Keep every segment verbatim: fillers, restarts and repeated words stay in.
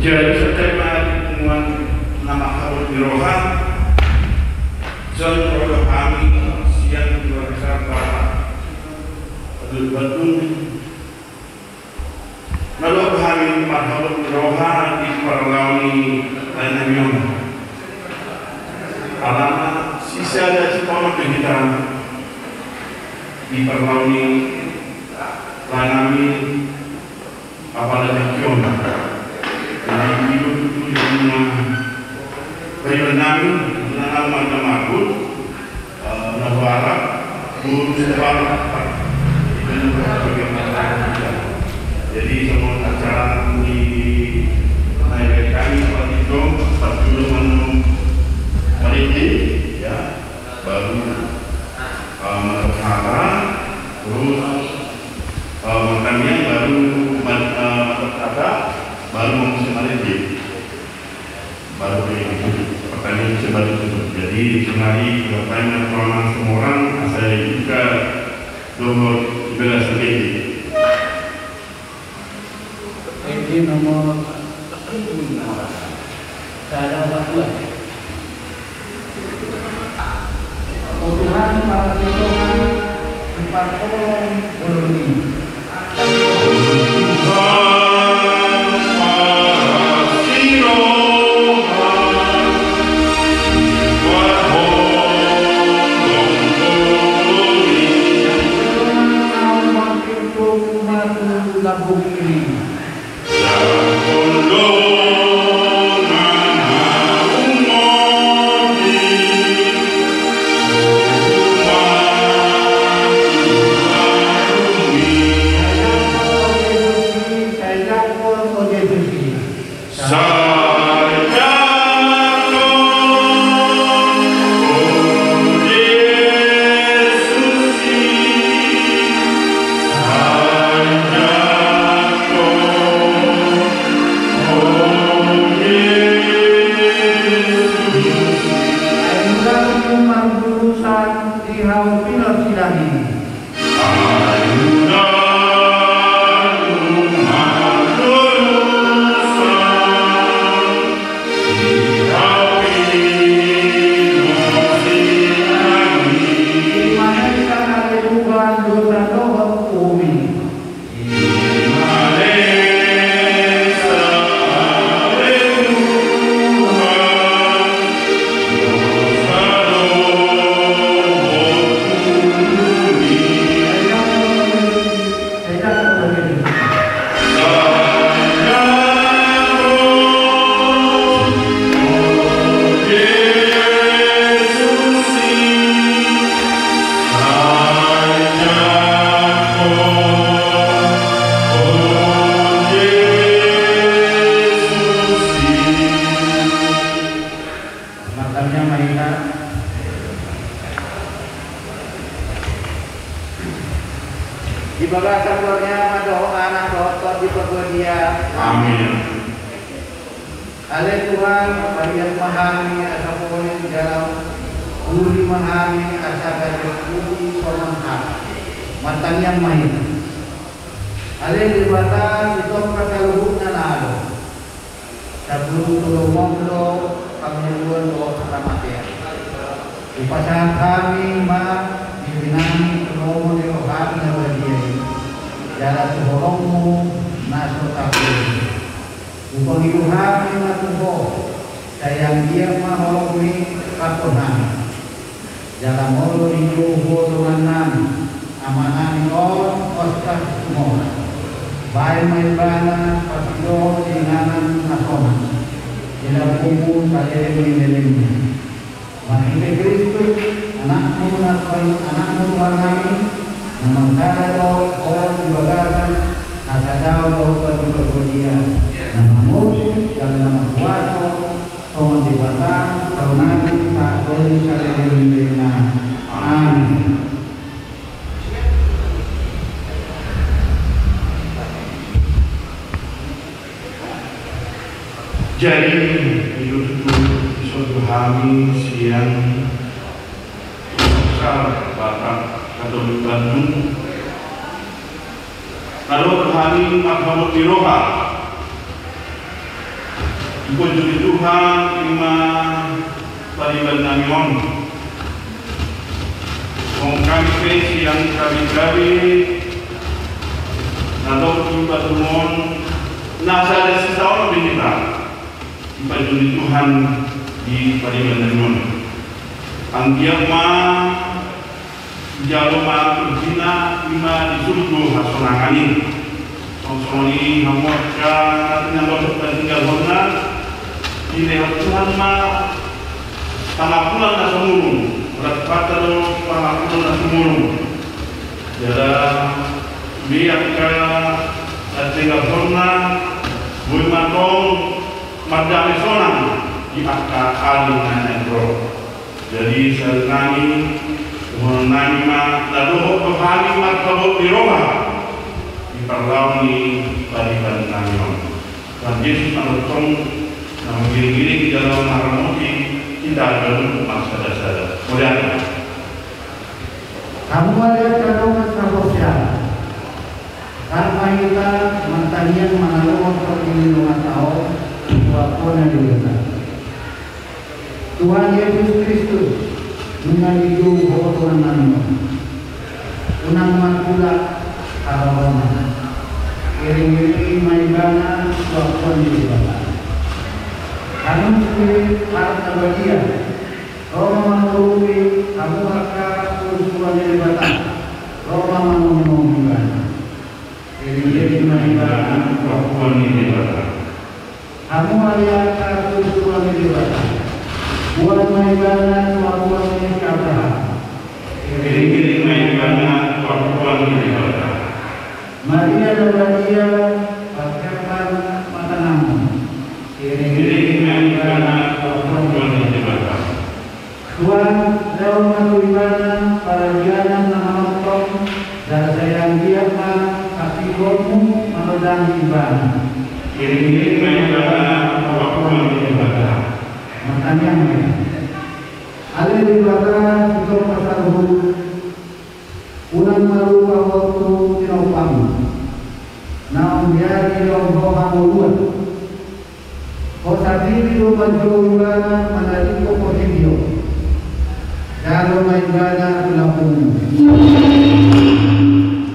Jadi, songon i ma di punguan na marhabot ni roha, songon i ro do hami sian keluarga Batak Katolik Bandung, na ro do hami marhabot ni roha di parlao ni lae nami on. Alana sisada sitongka do hita di parlao ni lae nami, apala di kion. Jadi, itu tujuan na, tujuan nami, na nama, nama aku, eh, na huarap, lurus, huarap. Jadi, songon acara ni, na, kami, Pak Tito, Pak Tito, Manu, Pak Riki, ya, baru, eh, Manu Hara, terus, eh, Manu Tamiang, baru, Manu, eh, Manu Tata, baru Manu Semalin, ya. Baru di pertanyaan bisa balik tutup. Jadi, kemari, pertanyaan ruangan semua orang, saya juga nomor tiga belas lagi. Ende nomor tujuh. Sada, dua. O Tuhan, parasiroha, diparholong bolon i. Martangiang ma hita. Di bagasan goarna ma dohot Anak dohot Tondi Parbadia. Amin. Ale Tuhan, paias ma hami asa pola jala uli ma hami asa gabe uli songon Ham. Martangiang ma hita. Ale Debata, sitongka saluhutna na adong. Saluhut tu lomo do pangidoan dohot hamatean. Hupasahat hami ma dirinami tu lomo ni roham na badia i, jala tu holongmu na so tarpudi. Hupangido hami ma tu Ho, sai anggiat ma holongmi rap dohot hami. Jala molo dijou Ho dongannami, amanami on, Oscar Sumora, baen ma ibana parsidohot di inganan na sonang, di lambungmu saleleng ni lelengna. Marhite Kristus, Anakmu na paling, Anakmu Tuhannami, na marsada do Ho di bagasan hasadaon dohot Tondi Parbadia, na mangolu jala na markuaso, songon Debata, Amanami, sahat tu saleleng ni lelengna. Amin. Jadi, i do tutu dison do hami sian Batak Katolik Bandung. Lalu hami marhabot ni roha. Dipojuli Tuhan ima pariban nami on. Songon hami pe sian gabe-gabe na dong di batu on, na sada sisaoran be hita. Dipojuli Tuhan di pariban nami on. Anggiat ma dijalo ma turpukna ima di surgo hasonangan i. Songon i hamu angka na tinggal, na tinggal hona, dilehon Tuhan ma pangapulan na sumurung, rap hata do pangapulan na sumurung. Jala di angka na tinggal hona, boi ma tong mardame sonang di angka ari na naeng ro. Jadi sarinami, mohon nami ma na dohot do hami marhabot ni roha di parlao ni pariban nami on. Tuhan Jesus na tongtong na mangiring-iring jala mangaramoti hita ganup marsada-sada. Mauliate. Hamu ale angka dongan sahaporseaon. Rap ma hita martangiang manaluhon pardongan ni dongan sahaporseaon. Tuhan Jesus Kristus, nunga dijou Ho dongan nami on. Unang ma tulak haroroan. Iring-iringi ma Ibana tu apuan ni Debata. Hamu sude halak na badia, ro ma mangurupi. Hamu angka surusuruan ni Debata, ro ma manongtong Ibana. Iring-iringi ma Ibana tu apuan ni Debata. Hamu ale angka surusuruan ni Debata, boan ma Ibana tu apuan ni si Abraham. Iring-iringi ma Ibana tu apuan ni Debata. Maria na badia, pangkepan ma tanganmu. Iring-iringi ma Ibana tu apuan ni Debata. Tuhan, lehon ma tu Ibana paradianan na manongtong, jala sai anggiat ma hatigoonmu manondangi Ibana. Iring-iringi ma Ibana tu apuan ni Debata. Martangiang ma hita. Ale Debata, sitongka saluhut, unang ma lupa Ho tu tinompamu. Naung jadi dilehon Ho hangoluan. Ho sandiri do manjou Ibana manadingkon portibi on. Jalo ma Ibana tu lambungmu.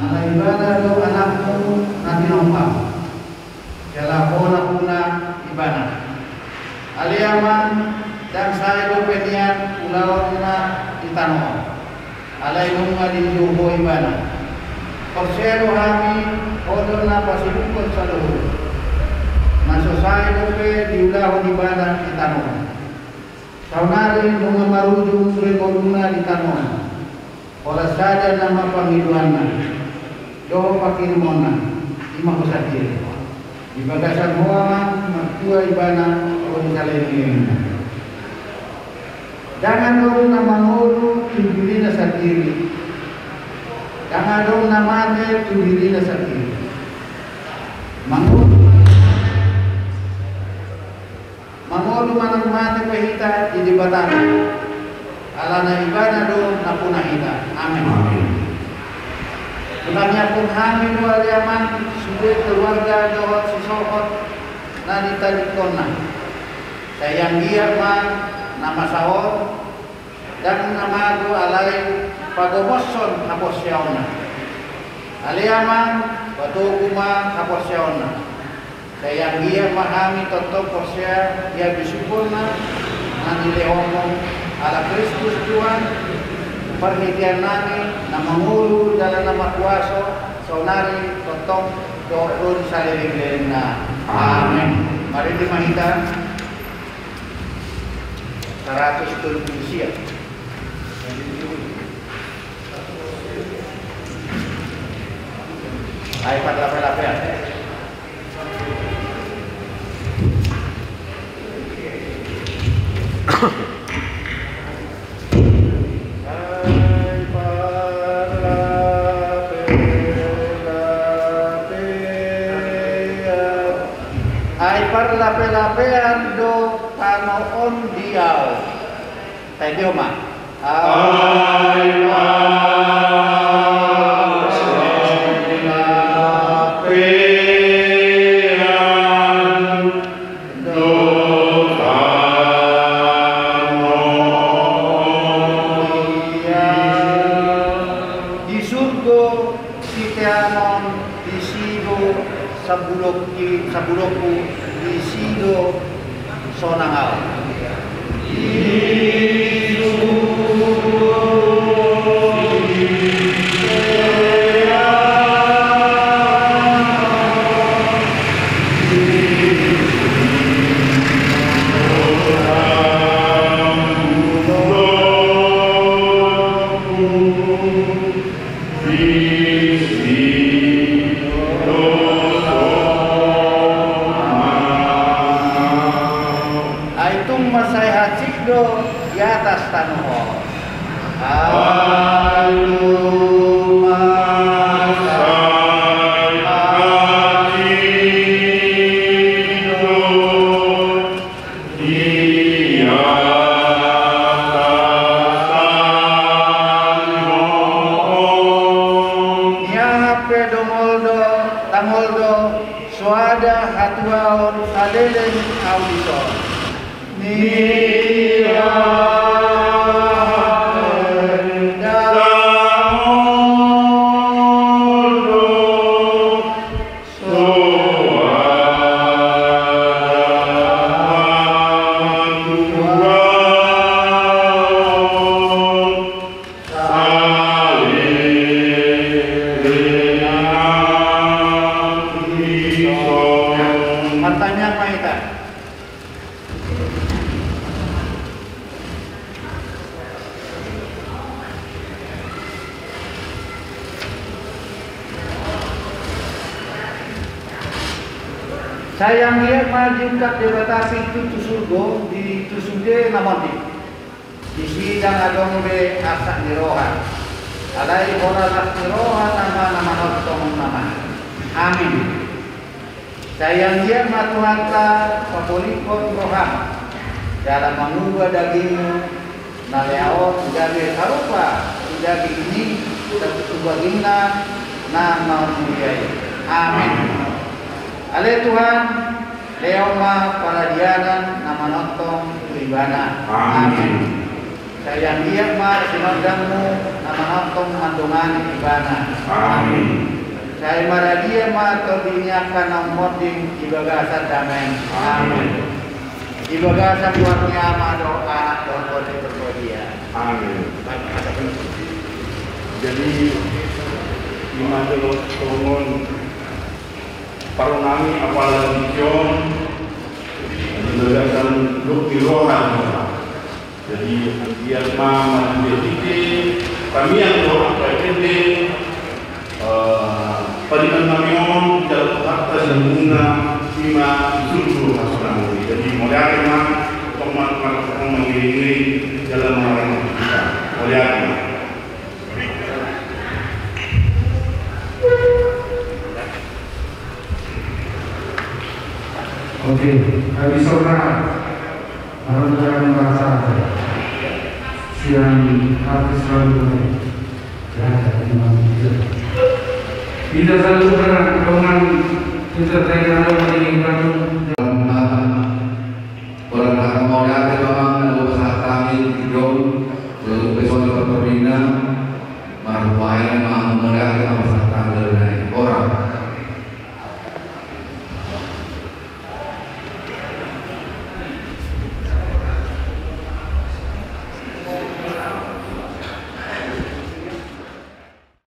Ala Ibana do anakmu na tinompam. Jala Ho nampuna Ibana. Ale Amang, ndang sae dope nian ulaonna di tano on. Alai nunga dijou Ho Ibana. Porsea do hami, Ho do na pasidungkon saluhut. Na so sae dope diulahon Ibana di tano on. Saonari nunga marujung be ngoluna di tano on. Holan sada nama pangidoanna dohot pangirimonna, ima Ho sandiri. Di bagasan Ho Amang, martua Ibana ro di saleleng ni lelengna. Ndang adong na mangolu tu dirina sandiri. Ndang adong na mate tu dirina sandiri. Mangolu, mangolu manang mate pe hita di Debata. Alana Ibana do nampuna hita. Amen. Amen. Hutangihon hami do ale Amang, sude keluarga dohot sisohot na ditadingkonna. Sai anggiat ma na masa on, ndang na mago alai pagomoshon haporseaonna. Ale Amang, patogu ma haporseaonna. Sai anggiat ma hami tongtong porsea di habisuhonna na nilehonmu, ala Kristus Tuhan, parhitean nami, na mangolu jala na markuaso, saonari, tongtong, dohot ro di saleleng ni lelengna. Amen. Marende ma hita. Saratus tolu pulu sia. Ai parlape-lapean. Ai parlape-lapean do tano on di ahu. Taendehon ma. Ai parlape-lapean do Ianon disi do sabulokki, sabulokku, disi do sonang au. Ai tung mansai hansit do di atas tano on. Ai tung mansai hansit do. Ia pe dongol do, tangol do, soada hatuaon saleleng au dison. Ia pe dangol do. Martangiang ma hita. Sai anggiat ma diungkap Debata pintu tu surgo di tu sude na monding. Disi ndang adong be arsak ni roha. Alai horas las ni roha nama na manongtong nama. Amin. Sai anggiat ma Tuhanta papolingkon roham jala manguba dagingmu na lea on gabe sarupa tu daging ni, tu dagingna na mamulia i. Amin. Ale Tuhan, lehon ma paradianan na manongtong tu ibana. Amin. Amin. Sai anggiat ma sinondangmu na manongtong mandongani ibana. Amin. Sai maradia ma tondi ni angka na ummonding di bagasan damem. Amin. Amin. Di bagasan goar ni Ama dohot Anak dohot Tondi Parbadia. Amin. Jadi, ima jolo tongon parunami apala di Sion, di bagasan luk ni roha. Jadi, anggiat ma marhite-hite tangiang dohot angka ende, eh, parimanon nami on jala Tuhanta sian muna ima di surgo hasonangan i. Jadi, mauliate ma, tong ma, tong ma, tong ma mangiring-iring jala mangiring hita. Mauliate ma. Oke, habis ora. Aron jangan merasa sian artis lagu. Ya, ya, memang gitu. Kita selalu berdoa dengan kita tanya Allah di Bandung. Orang kata mau lihat memang nunggu saat kami di dong, lalu besok di Pertamina, marwai,